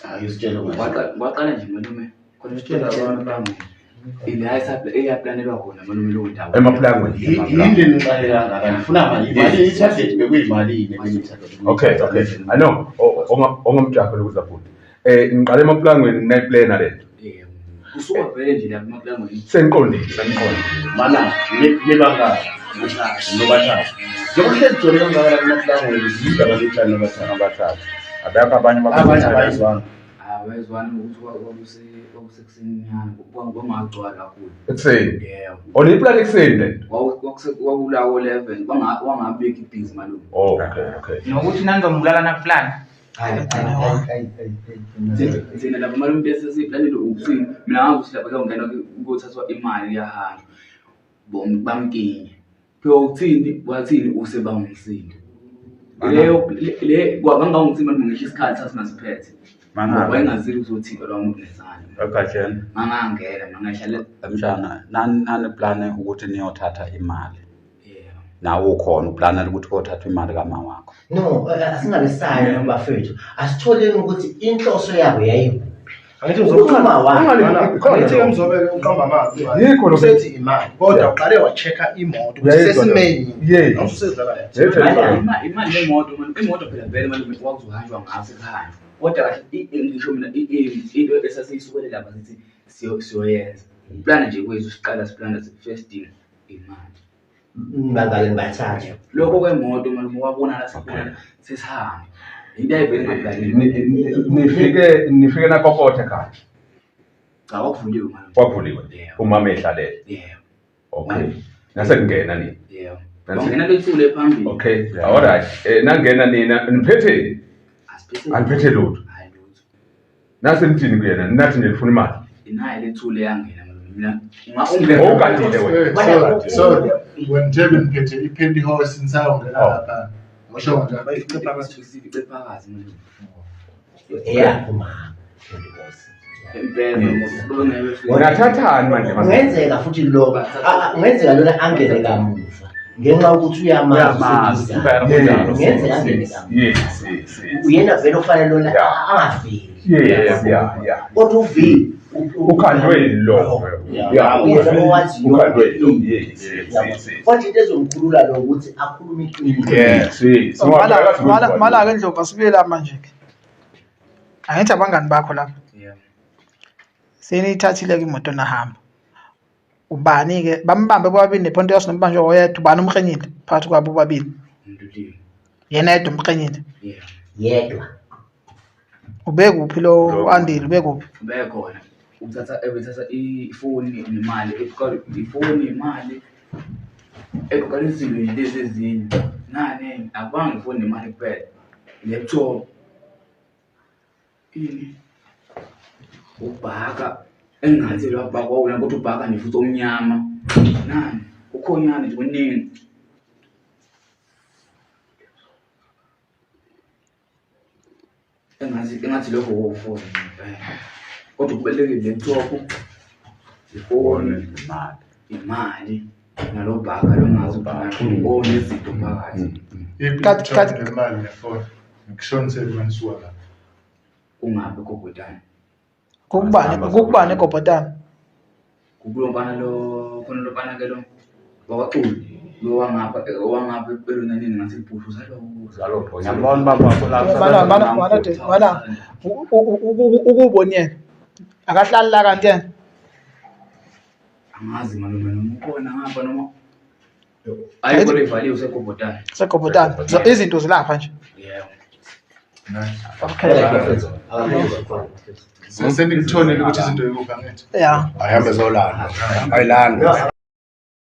Hayi usitshele ungasho. Kwaqala nje malume khona Sitshela abantu bami. ila eyaplanelwa khona malume leyo ndawo. Emaplangweni. Yini le nixake kangaka? Nifuna mali. Imali i-target bekuyimalini ebeniyi-target? Okay. I know. Ongamjaho lokuza bhuti. Ngiqale emaplangweni nayiplana lento. Yebo. Kusuka vele nje lapha emaplangweni. Sengiqondile. Sengiqondile. Mana nibangaki? Nobathathu. Njengoba uhlezi ugcwele kangaka lapha emaplangweni, yindaba nihlala nobathathu. Abathathu. Abekho abanye Abanye abayizwanga. Abayizwani ngokuthi kwakusekuseninyana kwangagcwali kakhulu. Ekuseni. Yebo. Oh, niyiplana ekuseni le. Kwakulawo 11 kwangabikho ibhizi malume. Oh, okay. Nokuthi nanizombulala nakuplana. Hayi, hayi, hayi, hayi, hayi. Thina lapha malume into esesiyiplanile ukuthini mina ngazi ukuthi lapha kuyongena kuyothathwa imali kuyahanjwa. Bamkinye. Phela ukuthini wathini usebanga umsindo. Leyo le kwakangangumsindo malume ngisho isikhathi sasingasiphethe. Mangaka. Wayengazile ukuzothika lowo muntu nezandla. Egatsheni. Mangangena mangahlale. Mshana, nani nani plane ukuthi niyothatha imali. Yebo. Nawe ukhona uplanela ukuthi kothathwa imali kama wakho. No, asingabe sayo bafethu. Asitholeni ukuthi inhloso yabo yayikuphi. Angithi Uma wakhe. Angithi ke Mzobe uqamba amazwi. Yikho lokho. Usethi imali kodwa uqale wa-check-a imoto ukuthi Uyayizwa leyo. sesimeni. Yes. Awususedlala la. Yes. Imali yemoto manje imoto phela vele malume kwakuzohanjwa ngaso sekuhanjwa. Kodwa kahle ngisho mina into esasiyisukele lapha sithi siyoyenza. Plana nje kwethu siqala siplana first thing imali. Bangake nibathathu. Lokho kwemoto malume wabona la sibona sesihamba. Into ayivele ingaplanile. Nifike nakokotha ekhaya. Cha kwakuvuliwe malume. Kwavuliwe. Yebo. Umama ehlalele. Yebo. Okay. Nase kungena nini? Yebo. Wangena lethule phambili. Okay. All right. Nangena nina niphethe Asiphethe. aniphethe lutho. Hayi lutho. Nase nithini kuyena? Nathi nje nifuna imali. Inaye lethule yangena malume. Mina Owugadile wena. Sorry, sorry. Wena njengoba niphethe i-pantyhose nisayongena lapha. Ngisho kanjalo. Sifice phakathi malume. Eyakho mama. Impela malume. Nathathani manje mase? Kungenzeka futhi lo kungenzeka lona angene kamuva ngenxa yokuthi uyamazi Uyamazi, useduze. impela kunjalo. Kungenzeka angene kamuva. Yes. Uyena vele ofanele lona Yeah. angaveli. Yes, yeah. Kodwa uV Ukhandwe lo. Yeah, Uyena owaziyo. Ukhandwe lo. Yes. Kodwa into ezomkhulula lo ukuthi akhulume iqiniso. Yes. Mala-ke Ndlovu asibuye la manje-ke. Angithi abangani bakho lapha. Yebo. Seniyithathile-ke imoto nahamba. Ubani-ke bambambe bobabili nePontius nombanjwa oyedwa ubani umkrenyile phakathi kwabo bobabili. Mlulimi. Yena yedwa umkrenyile. Yebo. Yedwa. Ubekuphi lo Andile ubekuphi? Ubekhona. Uthatha ebethatha ifoni nemali eqala ifoni imali eqala izinto nje lezi ezinye. Nani akubanga ifoni nemali kuphela. Laptop. Ini ubhaka engathi lwabhaka wawona kodwa ubhaka nje futhi omnyama. Nani kukhonyana nje kuningi. Engathi lokho kokufona ngempela. Kodwa kubalulekile laptop, ifoni, Imali. imali nalo bhaka lo ngazi ubhaka onezinto phakathi. Imali nefoni. Ngikushonisele uma nisuka lapha. Kungabi kobhotane. Kukubani egobhotane? Kukulo mfana lo khona lo mfana ke lo wakwaXulu lo wangapha owangapha elunaneni ngathi ibhushu zalo Zalo Ngiyambona ubaba wakho lapha. Mana mana mana de mana ukuboni yena. Akahlali la kanti yena. Angazi malume noma ukhona ngapha noma ayikho levaliwe usegobhotane. Segobhotane. Izinto zilapha nje. Yebo. Okay. Senikutholile ukuthi izinto yikuphi angithi? Yeah. Ayihambe zolanda. Ayilanda.